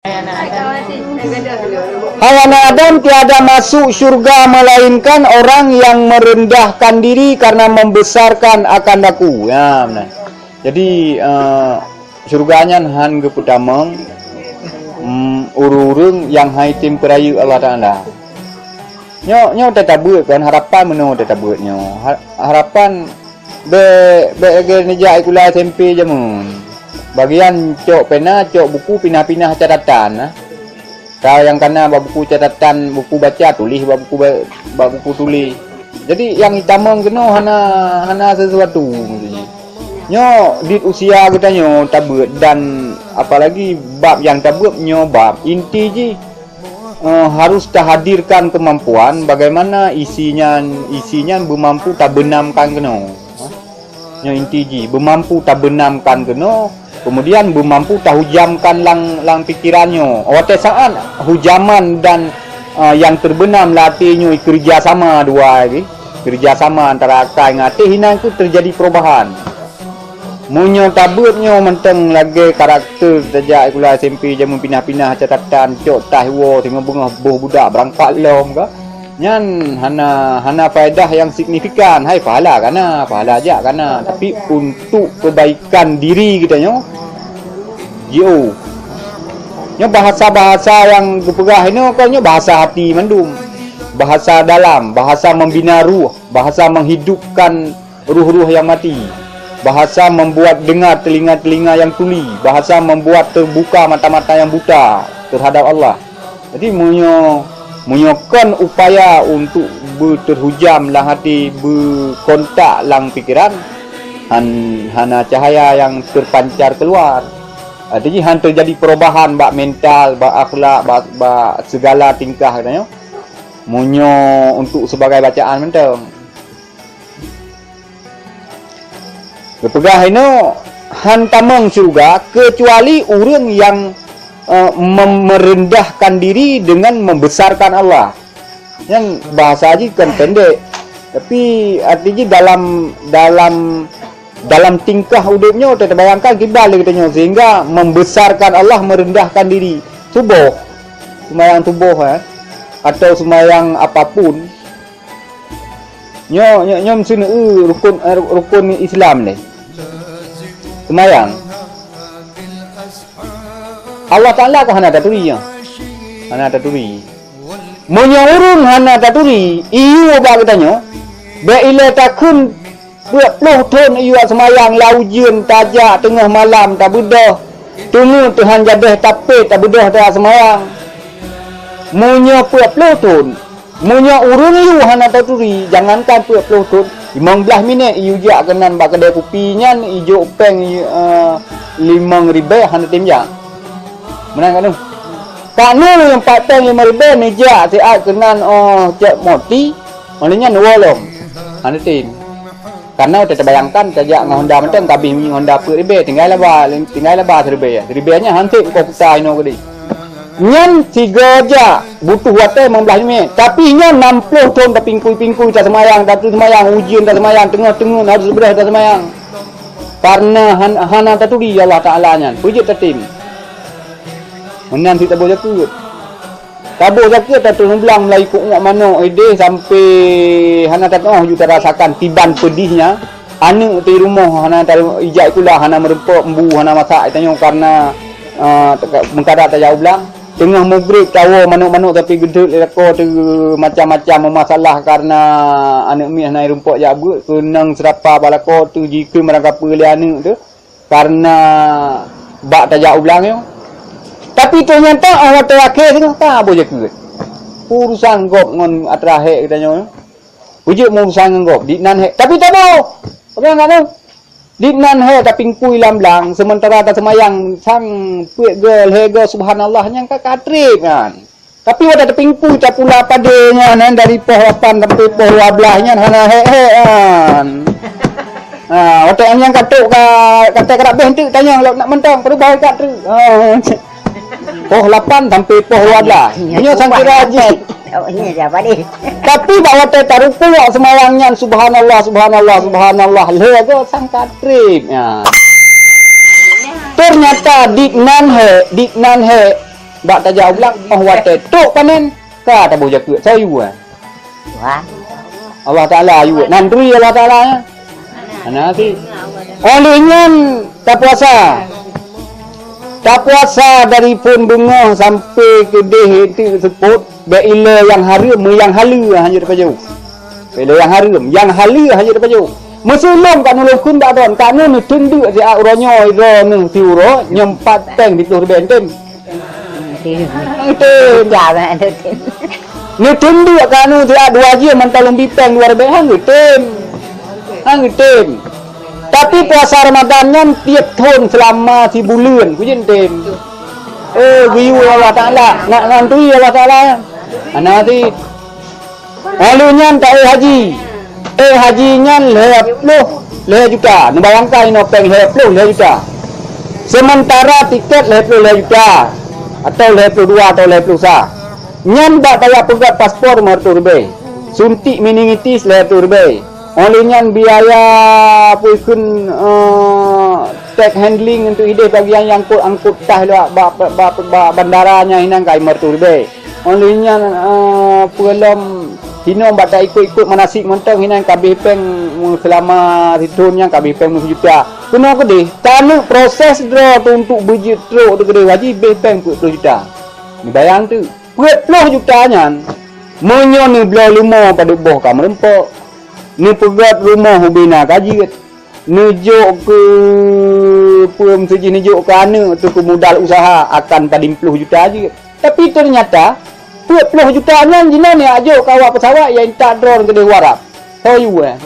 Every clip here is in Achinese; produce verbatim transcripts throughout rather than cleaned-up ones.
Hai anak Adam, tiada masuk syurga melainkan orang yang merendahkan diri karena membesarkan akan aku. Ya, benar. Jadi, eh, syurga nyan han geupeutamong, mm, ureuëng-ureuëng nyang hai tem peurayeuk Allah Taala. Nyoe, nyoe teutabeuet kon harapan meunoe teutabeuet nyoe. Ha-, harapan bék, bék lagée neujak sikula S M P jameun. Bagian cok pena, cok buku, pinah-pinah catatan, nah. Ka nyang kana bak buku catatan, buku baca, tuléh bak buku ba-, bak buku tuléh. Jadi nyang itamong keunoe hana, hana sesuatu, maksudnya. Nyoe di usia geutanyoe tabeuet dan apalagi bab nyang tabeuet nyoe bab inti jih, eh, harus tahadirkan kemampuan bagaimana isi nyan, isi nyan beumampu tabeunamkan keunoe. Nyoe inti jih, beumampu tabeunamkan keunoe, kemudian beumampu tahujamkan lam, lam pikeran nyoe. Watée saát hujaman dan, eh, nyang teubeunam lam até nyoe keureuja sama dua jih, keureuja sama antara akai ngon até, hinan kheueh teujadi perubahan. Meunyoe tabeuet nyoe mantong lagée karakter tajak sikula S M P jameun pinah-pinah catatan, cok tas woe singoh beungoh boh budak beurangkat lom ka, nyan hana, hana faedah nyang signifikan. Hai pahala kana, pahala jak kana, tapi untuk kebaikan diri geutanyoe, jiôh. Nyoe bahasa-bahasa nyang geupeugah inoe kon nyoe bahasa hati mandum. Bahasa dalam, bahasa membina ruh, bahasa menghidupkan ruh-ruh nyang mati, bahasa membuat dengar telinga-telinga nyang tuli, bahasa membuat terbuka mata-mata nyang buta terhadap Allah. Jadi meunyoe, meunyoe kon upaya untuk beuterhujam lam hati, beukontak lam pikeran, han, hana cahaya nyang terpancar keluar. Artinya han terjadi perubahan bak mental, bak akhlak, bak, bak segala tingkah katanya. Meunyoe untuk sebagai bacaan mantong. Geupeugah inoe, han tamong syeuruga keucuali ureuëng nyang, eh, mem-, merendahkan diri dengan membesarkan Allah. Nyan bahasa jih kan pendek. Tapi arti jih dalam, dalam, dalam tingkah udeb nyoe teubayangkan kiban lé geutanyoe sehingga membesarkan Allah, merendahkan diri. Suboh, seumayang suboh, eh, atau seumayang apapun, Nyoe, nyoe, nyoe meusineuk rukon, eh, rukon Islam lé. Seumayang. Allah Taala ka hana taturi nyoe. Hana taturi. Meunyoe ureuëng hana taturi, iyue bak geutanyoe, bék ilée takheun peuet ploh thon iyue seumayang lam ujeuen tajak teungoh malam tabeudôh, teungeut teuhan jadeh tapét tabeudôh tajak seumayang. Meunyoe peuet ploh thon, Meunyoe ureuëng yue hana taturi, jangankan peuet ploh thon, limong blaih minét yue jak keunan bak keudée kupi nyan, ijok péng, eh, limong ribée hana tem jak. Meunan ka deuh. Ka nyoe nyang pat péng limong ribée neujak siat keunan, oh, cok moti, oh lheueh nyan neuwoe lom. Hana tem. Karena teubayangkan tajak ngon Honda mantong, ka abéh minyeuk Honda peuet ribée, tinggai laba, tinggai laba siribée. Siribée nyan han sép keu kuta inoe keudeh. Nyan sigoe jak butuh watée limong blaih minét. Tapi nyan nam ploh thon tapingkui-pingkui taseumayang, tateusemayang, ujeuen taseumayang, teungoh-teungoh harôh sibeudôh taseumayang. Karena han-, hana taturi Allah Taala nyan. Peue jeuet tatem? Meunan cit taboh zakeuet. Taboh zakeuet, tateuseumbilang meulayeue keu uneuk manok ideh sampai hana tatu'oh ju tarasakan kiban peudihnya. Aneuëk teuh rumoh hana ta-, ijak sikula, hana meurumpok, mbu hana masak, tanyoe karena, eh, teuka-, meukadat tajak u blang. Teungoh mugreb tawoe manok-manok tapi geudeuek lé lakoe teuh macam-macam meumasalah karena aneuëk miet hana jirumpok jak beuet, keunong seurapa bak lakoe teuh jikheun meurangkapeue lé aneuëk teuh. Karena bak tajak u blang nyoe. Tapi teunyata 'oh watée akhé singoh ka boh jakeuet. Urusan gob ngon atra hék geutanyoe. Peue jeuet meurusan ngon gob, di nan hék. Tapi taboh. Peue ngon nyan? Di nan hék tapingkui lam blang, seumeuntara taseumayang sang peuet goe, lhée goe, subhanallah, nyang ka, ka treb nyan. Tapi watée tapingkui tapula padé nyan, eh, dari poh lapan sampai poh dua belas nyan hana hék-hék nyan. Ha, watée nyan ka trok ka, ka trok ka abéh teuk tanyong lom nak mantong, peurubah ka trok. Ha. Poh lapan sampai poh dua belas. Nyoe sang kira jih. Tapi bak watée tarukuk seumayang nyan, subhanallah, subhanallah, subhanallah, lhée goe sang ka treb nyan. Ternyata di nan hék, di nan hék, Bak tajak u blang, oh watèe trok panen, ka taboh jakeuet, soe yue? Wah. Allah Taala yue. Nan turi Allah Taala, ya. Hana até. Óh lheueh nyan tapuasa. Tapuasa dari phon beungoh sampai keudeh teuk seupôt, bèk ilèe nyang hareuem, meunyo nyang haleue hana jeuet tapajoh. Bèk ilèe nyang hareuem, nyang haleue hana jeuet tapajoh. Meusulông ka neulôn kheun bak droen, ka neuteundeuk siat uroe nyoe, droeneuh siuroe, nyoe pat péng siplôh ribèe tem. Tem. Tem. Neuteundeuk ka neuh siat dua jeuem mantong lôn bi péng dua ribèe, han geutem. Han geutem. Tapi puasa Ramadan nyan tiep thon seulama sibuleuen, kujeuet tem. Eh, geuyue Allah Taala, nak ngon turi Allah Taala. Hana sit. Óh lheueh nyan taéh haji. Éh haji nyan lhèe plôh lhèe juta. Neubayangkan inoe péng lhèe plôh lhèe juta. Seumeuntara tikét lhèe plôh lhèe juta. Atau lhèe plôh dua atau lhèe plôh sa. Nyan bak tajak peugöt paspor lhèe reutôh ribèe. Suntik meningitis lhèe reutôh ribèe. Óh lheueh nyan biaya peue kheun, eh, take handling untuk idéh bagian nyang angkut-angkut tah lewat bak, bak, bak, bak bandara nyan hinan ka lhèe reutôh ribèe. Óh lheueh nyan, eh, peue lom, hinoe bak taikot-ikot manasik mantong hinan ka abéh péng, seulama sithon nyan ka abéh péng lhèe juta. Keunoe keudéh, taneuk proses droe tu untuk beujeuet trok teuh keudéh haji abéh péng peuet plôh juta. Neubayang teuk, peuet plôh juta nyan, meunyoe neubloe leumo padub boh ka meureumpok, neupeugöt rumoh ubé na ka jeuet, neujok keu peue meuseujih, neujok keu aneuk teuh keu modal usaha akan padum plôh juta jeuet. Tapi teunyata, peuet plôh juta nyan jinoe neujok keu awak peusawat nyang intat droe keudéh u Arab. Ho yue, eh?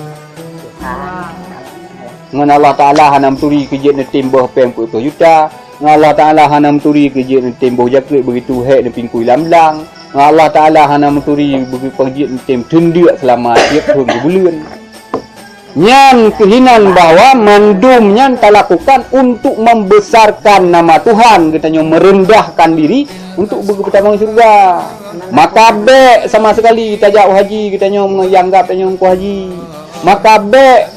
Ngon Allah Taala hana meuturi keu jeuet neutem boh péng peuet plôh juta. Ngon Allah Taala hana meuturi keu jeuet neutem boh jakeuet begitu hék neupingkui lam blang. Ngon Allah Taala hana meuturi beugeupeujeuet neutem teundeuk seulama tiep thon sibuleuen. Nyan keuhinan bahwa mandum nyan talakukan untuk membesarkan nama Tuhan, geutanyoe meurendahkan diri untuk beugeutamong syeuruga. Maka bèk sama sekali tajak u haji geutanyoe meunyoe jianggab tanyoe ku haji. Maka bèk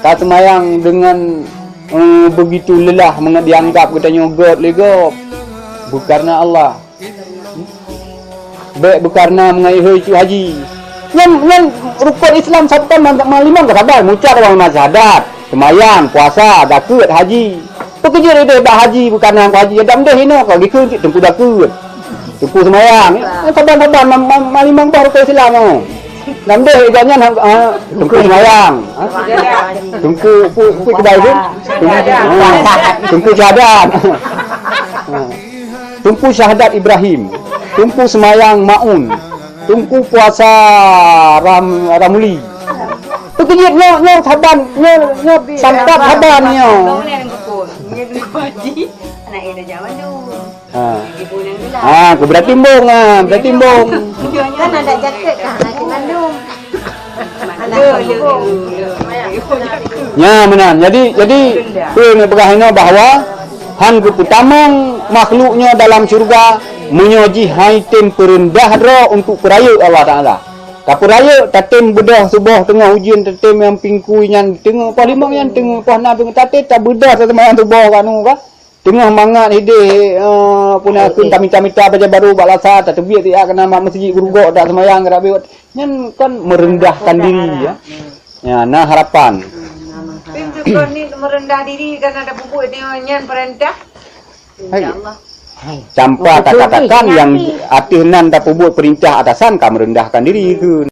taseumayang deungon, eh, begitu lelah meunyoe jianggab geutanyoe göt lé gob. Bukareuna Allah. Bèk bukareuna meungaihôi cu haji. Nyan, nyan rukon Islam saban ma-, ma-, limong ka saban, meucak limong syahadat, seumayang, puasa, zakeuet, haji. Peue keujeuet idéh bak haji bukareuna ku haji, dam deh inoe ka geukheun cit teungku zakeuet, teungku seumayang. Nyan saban-saban ma-, ma-, ma-, limong boh rukon Islam nyoe. Dam deh ija nyan, ha, ha, teungku seumayang, ha? Teungku, pu-, pu-, keudai tu? Teungku, ha, teungku syahadat. Ha. Teungku Syahadat Ibrahim, Teungku Seumayang Maun, Teungku Puasa Ram-, Ramli. Peue keujeuet nyoe, nyoe saban, nyoe, nyoe santap saban nyoe. Ha. Ha, keu beurati embong, ha, beurati embong. Kan ada jakeuet ka, ha, keu mandum. Nya meunan. Jadi, jadi peue neupeugah inoe bahwa han geupeutamong makhluk nyoe dalam syeuruga meunyoe jih han tem peureundah droe untuk peurayeuk Allah Taala. Tapeurayeuk, tatem beudôh suboh teungoh ujeuen, tatem nyang pingkui nyan teungoh poh limong nyan teungoh poh nam teungoh tatem tabeudôh taseumayang suboh ka nu ka. Teungoh mangat idéh, eh, peue na kheun tamita-mita bajèe barô bak lasa, tateubiet siat keunan bak meuseujid geurugok, taseumayang geurabé. Nyan kan meurendahkan diri, ya. Ya, na harapan. Pintu kon ni meureudah diri karena ada bubuet nyoe nyan peurintah. Hai. Insya Allah. Tanpa takatakan nyang ateueh nan tapeubuet peurintah atasan ka meurendahkan diri kheun.